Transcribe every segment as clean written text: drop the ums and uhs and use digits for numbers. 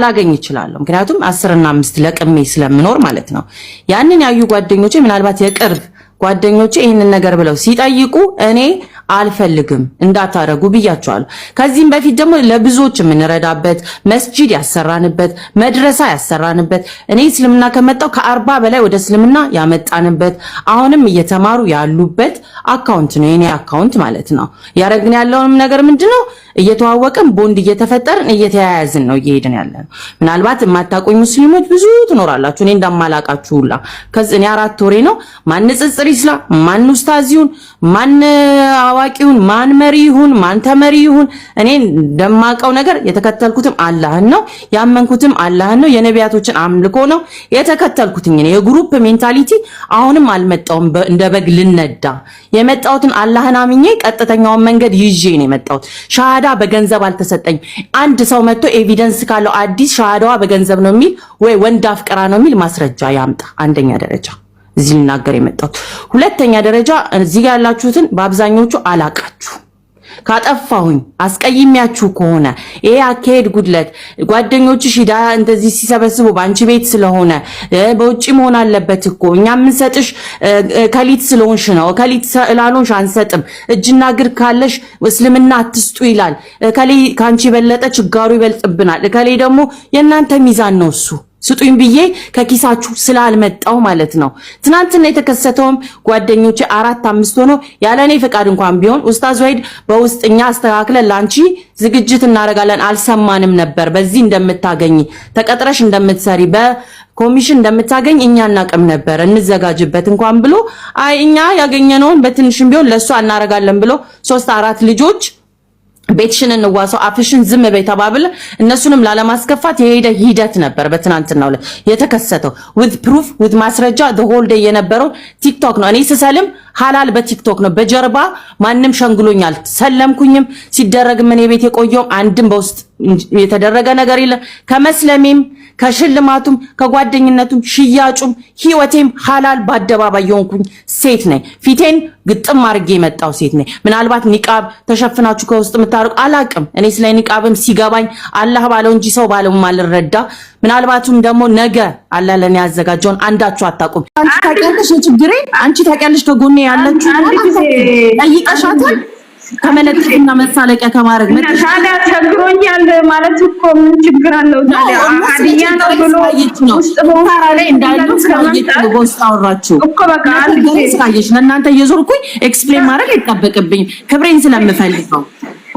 ላላገኝ እችላለሁ። ምክንያቱም 10ና 5 ለቅሜ ስለምኖር ማለት ነው። ያንን ያዩ ጓደኞቼ፣ ምናልባት የቅርብ ጓደኞቼ ይህንን ነገር ብለው ሲጠይቁ እኔ አልፈልግም፣ እንዳታረጉ ብያቸዋለሁ። ከዚህም በፊት ደግሞ ለብዙዎች የምንረዳበት፣ መስጂድ ያሰራንበት፣ መድረሳ ያሰራንበት፣ እኔ እስልምና ከመጣው ከ40 በላይ ወደ እስልምና ያመጣንበት፣ አሁንም እየተማሩ ያሉበት account ነው የኔ account ማለት ነው። ያረግን ያለውንም ነገር ምንድነው? እየተዋወቅን፣ ቦንድ እየተፈጠርን፣ እየተያያዝን ነው እየሄድን ያለ ነው። ምናልባት የማታውቁኝ ሙስሊሞች ብዙ ትኖራላችሁ፣ እኔ እንደማላቃችሁ ሁላ። ከዚህ እኔ 4 ወሬ ነው። ማን ንጽጽር ይስላ፣ ማን ኡስታዝ ይሁን፣ ማን አዋቂውን፣ ማን መሪ ይሁን፣ ማን ተመሪ ይሁን፣ እኔ እንደማውቀው ነገር የተከተልኩትም አላህን ነው፣ ያመንኩትም አላህን ነው፣ የነቢያቶችን አምልኮ ነው የተከተልኩትኝ። እኔ የ group mentality አሁንም አልመጣውም። እንደ በግ ልነዳ የመጣሁትን አላህን አምኜ ቀጥተኛውን መንገድ ይዤ ነው የመጣሁት። ሻሃዳ በገንዘብ አልተሰጠኝ። አንድ ሰው መጥቶ evidence ካለው አዲስ ሻሃዳዋ በገንዘብ ነው የሚል ወይ ወንድ አፍቅራ ነው የሚል ማስረጃ ያምጣ። አንደኛ ደረጃ እዚህ ልናገር የመጣሁት። ሁለተኛ ደረጃ እዚህ ጋር ያላችሁትን በአብዛኞቹ አላቃችሁ። ካጠፋሁኝ፣ አስቀይሜያችሁ ከሆነ፣ ይሄ አካሄድ ጉድለት፣ ጓደኞችሽ ሂዳ እንደዚህ ሲሰበስቡ በአንቺ ቤት ስለሆነ በውጭ መሆን አለበት እኮ፣ እኛ የምንሰጥሽ ከሊት ስለሆንሽ ነው፣ ከሊት ስላልሆንሽ አንሰጥም፣ እጅና እግር ካለሽ እስልምና አትስጡ ይላል፣ እከሌ ከአንቺ የበለጠ ችጋሩ ይበልጥብናል፣ እከሌ ደግሞ የእናንተ ሚዛን ነው እሱ ስጡኝ ብዬ ከኪሳችሁ ስላልመጣው ማለት ነው። ትናንትና የተከሰተውም ጓደኞቼ አራት አምስት ሆነው ያለ እኔ ፈቃድ እንኳን ቢሆን ኡስታዝ ወሂድ በውስጥ እኛ አስተካክለን ላንቺ ዝግጅት እናደርጋለን፣ አልሰማንም ነበር። በዚህ እንደምታገኝ፣ ተቀጥረሽ እንደምትሰሪ፣ በኮሚሽን እንደምታገኝ እኛ እናቅም ነበር፣ እንዘጋጅበት እንኳን ብሎ፣ አይ እኛ ያገኘነውን በትንሽም ቢሆን ለእሷ እናደርጋለን ብሎ ሶስት አራት ልጆች ቤትሽን እንዋሰው፣ አፍሽን ዝም በይ ተባብለ እነሱንም ላለማስከፋት የሄደ ሂደት ነበር። በትናንትናው ላይ የተከሰተው with proof፣ with ማስረጃ the whole day የነበረው ቲክቶክ ነው። እኔ ስሰልም ሀላል በቲክቶክ ነው። በጀርባ ማንም ሸንግሎኛል ሰለምኩኝም። ሲደረግም እኔ ቤት የቆየውም አንድም በውስጥ የተደረገ ነገር የለም። ከመስለሜም፣ ከሽልማቱም፣ ከጓደኝነቱም፣ ሽያጩም፣ ህይወቴም ሀላል በአደባባይ የሆንኩኝ ሴት ነኝ። ፊቴን ግጥም አድርጌ የመጣው ሴት ነኝ። ምናልባት ኒቃብ ተሸፍናችሁ ከውስጥ የምታርቁ አላቅም። እኔ ስለ ኒቃብም ሲገባኝ አላህ ባለው እንጂ ሰው ባለው አልረዳ። ምናልባቱም ደግሞ ነገ አላህ ለኔ ያዘጋጀውን አንዳችሁ አታውቁም። አንቺ ታውቂያለሽ፣ የችግሬ አንቺ ታውቂያለሽ። ከጎኔ ያለችው ጠይቀሻታል። ከመለጠፍና መሳለቂያ ከማድረግ መጥተሽ ታዲያ ቸግሮኛል ማለት እኮ ምን ችግር አለው? ታዲያ ሀዲያ ነው ብሎ ውስጥ ተራ ላይ እንዳለው ስላየች ነው በውስጥ አወራችሁ እኮ በቃ አንድ ጊዜ ስላየች ለእናንተ እየዞርኩኝ explain ማድረግ አይጠበቅብኝም። ክብሬን ስለምፈልግ ነው።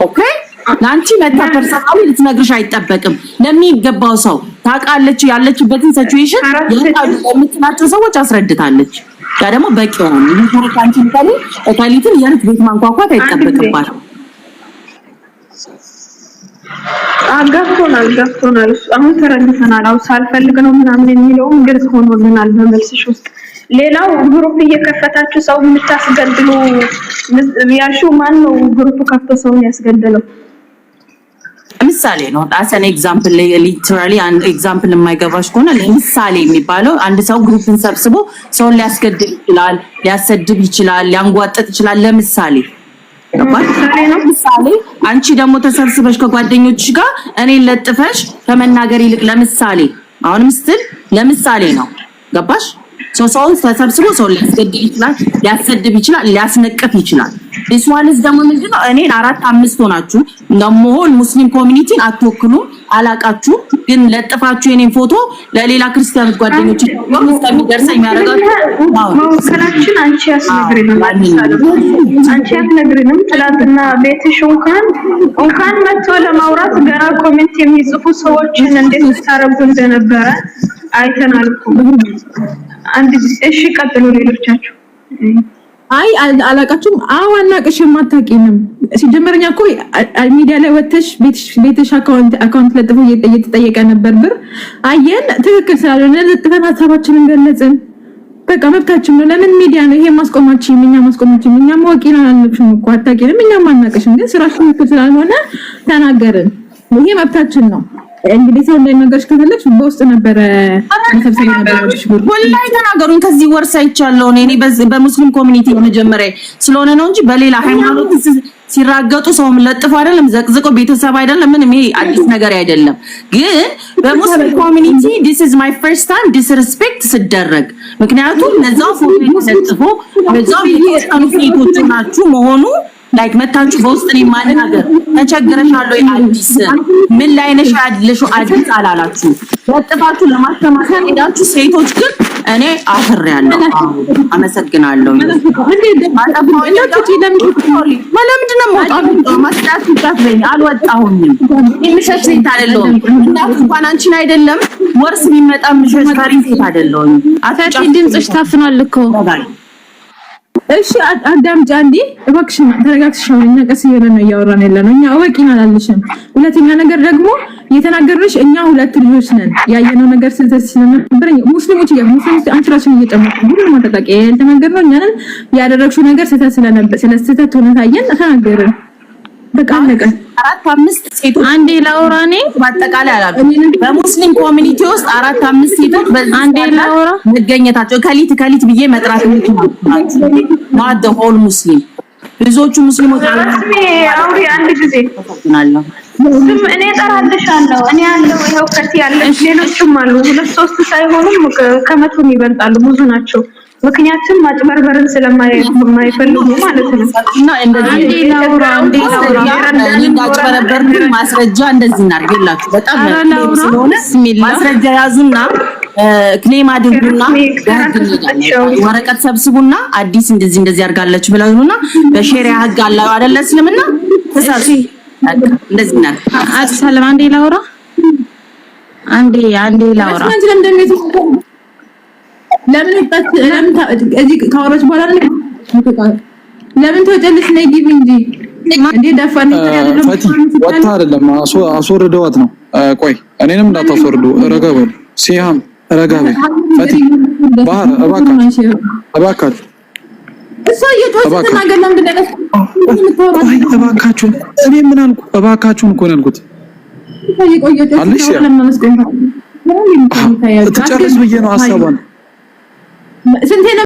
Okay፣ ለአንቺ መታ personally ልትነግርሽ አይጠበቅም። ለሚገባው ሰው ታውቃለች፣ ያለችበትን situation የምትላቸው ሰዎች አስረድታለች። ያ ደግሞ በቂ ነው። ይሄ አንቺ እከሊትን እያለች ቤት ማንኳኳት አይጠበቅባትም። ገብቶናል፣ ገብቶናል። እሱ አሁን ተረድተናል። አሁን ሳልፈልግ ነው ምናምን የሚለውም ግልጽ ሆኖልናል በመልስሽ ውስጥ። ሌላው group እየከፈታችሁ ሰው የምታስገድሉ ያልሽው ማን ነው? Group ከፍቶ ሰውን ያስገድለው? ምሳሌ ነው። As an example፣ literally አንድ example የማይገባሽ ከሆነ ለምሳሌ የሚባለው አንድ ሰው group ን ሰብስቦ ሰውን ሊያስገድል ይችላል፣ ሊያሰድብ ይችላል፣ ሊያንጓጥጥ ይችላል። ለምሳሌ ለምሳሌ አንቺ ደግሞ ተሰብስበሽ ከጓደኞችሽ ጋር እኔን ለጥፈሽ ከመናገር ይልቅ፣ ለምሳሌ አሁንም ስትል ለምሳሌ ነው። ገባሽ? ሰው ሰውን ተሰብስቦ ሰውን ሊያስገድል ይችላል፣ ሊያሰድብ ይችላል፣ ሊያስነቅፍ ይችላል። This one is ደግሞ ምንድነው? እኔን አራት አምስት ሆናችሁ እንደመሆን ሙስሊም community ን አትወክሉም፣ አላቃችሁ፣ ግን ለጥፋችሁ የኔን ፎቶ ለሌላ ክርስቲያኖች ጓደኞች እስከሚደርሰኝ የሚያደርጋችሁ መወከላችን አንቺ ያስነግሪንም፣ አንቺ ያስነግሪንም። ትላንትና ቤትሽ እንኳን መጥቶ ለማውራት ገና comment የሚጽፉ ሰዎችን እንዴት ስታረጉ እንደነበረ አይተናል እኮ። አንድ ጊዜ እሺ፣ ቀጥሉ ሌሎቻችሁ። አይ አላቃችሁም። አዎ አናቅሽም፣ አታውቂንም። ሲጀመር እኛ እኮ ሚዲያ ላይ ወጥተሽ ቤትሽ account ለጥፎ እየተጠየቀ ነበር ብር፣ አየን። ትክክል ስላልሆነ ለጥፈን ሀሳባችንን ገለጽን። በቃ መብታችን ነው። ለምን ሚዲያ ነው ይሄ? ማስቆማችን እኛ ማስቆማችን እኛ ማወቂን አላልንሽም እኮ፣ አታውቂንም፣ እኛም አናቅሽም። ግን ስራሽ ትክክል ስላልሆነ ተናገርን። ይሄ መብታችን ነው። እንግዲህ ሰው እንዳይናገርሽ ከፈለግሽ በውስጥ ነበረ መሰብሰብ የነበረብሽ ብር። ወላሂ ተናገሩኝ። ከዚህ ወር ሳይቻለሁ እኔ በሙስሊም community የመጀመሪያ ስለሆነ ነው እንጂ በሌላ ሃይማኖት ሲራገጡ ሰውም ለጥፎ አይደለም ዘቅዝቆ ቤተሰብ አይደለም ምንም፣ ይሄ አዲስ ነገር አይደለም። ግን በሙስሊም community this is my first time disrespect ስደረግ፣ ምክንያቱም እነዛው ፎቶ ለጥፎ እነዛው የተወሰኑ ሴቶች ናችሁ መሆኑ like መታችሁ በውስጥ እኔ ማናገር ተቸግረሻል ወይ አዲስ ምን ላይ ነሽ ያለሽው አዲስ አላላችሁ ለጥፋችሁ ለማስተማር ሄዳችሁ። ሴቶች ግን እኔ አፍሬያለሁ። አመሰግናለሁ። ለምንድን ነው የምወጣው? ማስጣት ይጣት በኝ አልወጣሁኝም። የምሸሽ ሴት አይደለሁም። እናት እንኳን አንቺን አይደለም ወርስ የሚመጣ የምሸሽ ፈሪ ሴት አይደለሁም። ፈቲ ድምፅሽ ታፍኗል እኮ። እሺ አዳምጪ አንዴ እባክሽን፣ ተረጋግተሽ አውሪ። እኛ ቀስ እያለ ነው እያወራን ያለ ነው። እኛ እወቂን አላልሽም። ሁለተኛ ነገር ደግሞ የተናገርንሽ እኛ ሁለት ልጆች ነን፣ ያየነው ነገር ስህተት ስለነበር ሙስሊሞች እያ ሙስሊሞች አንቺ ራስሽን እየጨመርሽ ሁሉንም አታጣቂ። ያልተናገርነው እኛ ነን። ያደረግሽው ነገር ስህተት ስለነበር ስለ ስህተት ሆነ ታየን፣ ተናገርን። በቃ አለቀ። አራት አምስት ሴቶች አንዴ ላውራ እኔ። በአጠቃላይ አላልኩም። በሙስሊም community ውስጥ አራት አምስት ሴቶች በዚህ አንዴ ላውራ። መገኘታቸው ከሊት ከሊት ብዬ መጥራት የምችላቸው not the whole ሙስሊም፣ ብዙዎቹ ሙስሊሞች ረስሚ አውሪ አንድ ጊዜ። አመሰግናለሁ። ስም እኔ እጠራልሻለሁ። እኔ ያለው ይኸው ከቲ ያለች ሌሎችም አሉ። ሁለት ሶስት ሳይሆኑም ከመቶም ይበልጣሉ። ብዙ ናቸው። ምክንያቱም ማጭበርበርን ስለማይፈልጉ ማለት ነው። እና እንደዚህ አንዴ ላውራ፣ አንዴ ላውራ። እኔ እንዳጭበረበርኩኝ ማስረጃ እንደዚህ እናድርግላችሁ። በጣም ኧረ ላውራ። ስለሆነ ብስሚላ። ማስረጃ ያዙና claim አድርጉና በህግ እንሄዳለን። ወረቀት ሰብስቡና አዲስ እንደዚህ እንደዚህ አድርጋለች ብለውና በሸሪያ ህግ አለ አይደለ? እስልምና ተሳሱ። እንደዚህ እናድርግ። አሰላም፣ አንዴ ላውራ። አንዴ አንዴ ላውራ። አንቺ ለምን ለምን ወጣች? ለምን እዚህ ካወራች በኋላ ለምን ትወጫለሽ? ነይ ግቢ እንጂ እንዴ ደፋን። ፈቲ ወጥታ አይደለም አስወርደዋት ነው። ቆይ እኔንም እንዳታስወርዱ፣ ረጋ በሉ። ሲሃም ረጋ በይ። ፈቲ፣ ባህር፣ እባካችሁ እባካችሁ። እሷ እየጮኸች ስትናገር ለምንድን ነው ቆይ እባካችሁን፣ እኔ ምን አልኩ? እባካችሁን እኮ ነው ያልኩት። አለሽ ትጨርስ ብዬ ነው ሀሳቧን። ስንቴ